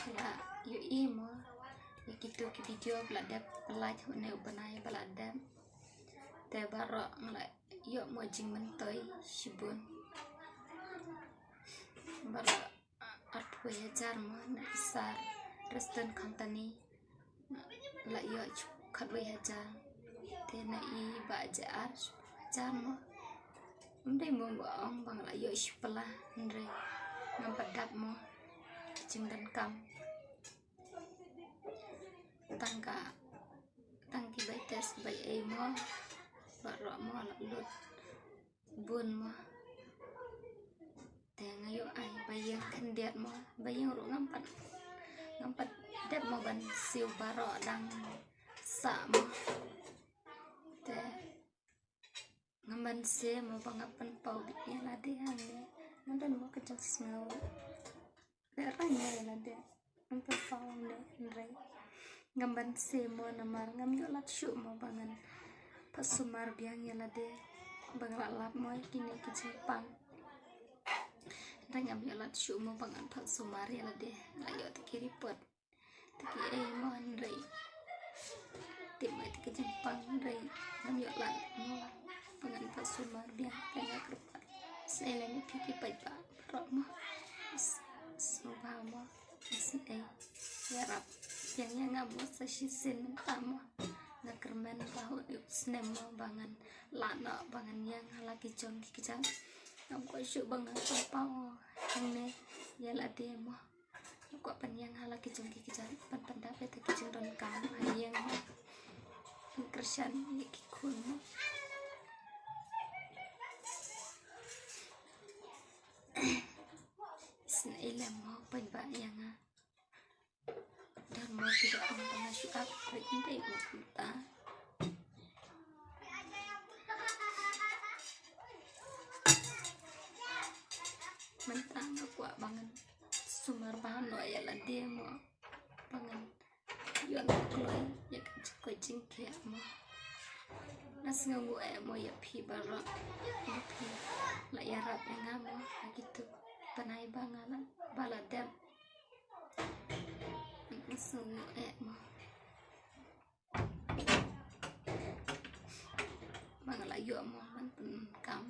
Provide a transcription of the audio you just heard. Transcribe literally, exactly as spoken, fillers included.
Nga la ïohi mo ïa kito ki video ba la dep, ba la jhut ne u bnai ba la dep. Te baroh nga la ïoh mo jingmyntoi shibun. Baroh arphew hajar mo na i Sar Restaurant Company. La ïoh khatwei hajar. Te na i Bah J R hajar mo. Ym dei mo ba ong ba nga la ïoh shipla, hynrei ngam pat dap mo ki jingdonkam. Tang ka, tang ki bai test bai ei mo, baroh mo la lut bun mo. Te nga ïoh ai ba ïeng khyndiat mo, ba ïeng ruh ngam pat, ngam pat dep mo ban siew, baroh dang sah mo. Te ngam banse mo ba nga pynpaw beit ïa lade hangne. Nga don mo ka jingsngew. Lehrain ïa lade. Ngam pynpaw hangne, hynrei ngam banse mo namar ngam ïoh lad shuh mo ba ngan pat sumar biang ïa lade. Ba nga la lap mo ïa kine ki jingpang. Hynrei ngam ïoh lad shuh mo ba ngan pat sumar ïa lade. Nga la ïoh te ki report, te ki ei mo, hynrei tip mo te ki jingpang, hynrei ngam ïoh lad mo ba ngan pat sumar biang. Te nga kyrpad, isynei lem ïa phi ki paidbah baroh mo. Sngewbha mo, isynei ïarap biang ïa nga mo sa shisien mynta mo. Nga kyrmen ba ha une u snem mo ba ngan lah noh ba ngan ïeng ha la ki jong ki kjat. Ngam kwah shuh ba ngan pynpaw hangne ïa lade mo. Nga kwah pynïeng ha la ki jong ki kjat, ban pyndap ïa ki jingdonkam ha ïing mo. Pynkyrshan ïa ki khun mo. Isynei lem mo, paidbah ïa nga. Don mo ki da ong ba nga shu ap, hynrei ym dei mo kumta. Mynta nga kwah ba ngan sumar bha noh ïa lade mo, ba ngan ïoh noh kloi ïa ka jingkoit jingkhiah mo. Nga sngewnguh eh mo ïa phi baroh, ïa phi la ïarap ïa nga mo ha kitu ki bnai ba nga la, ba la dep. Nga sngewnguh eh mo ba nga la ïoh mo ban pyndonkam.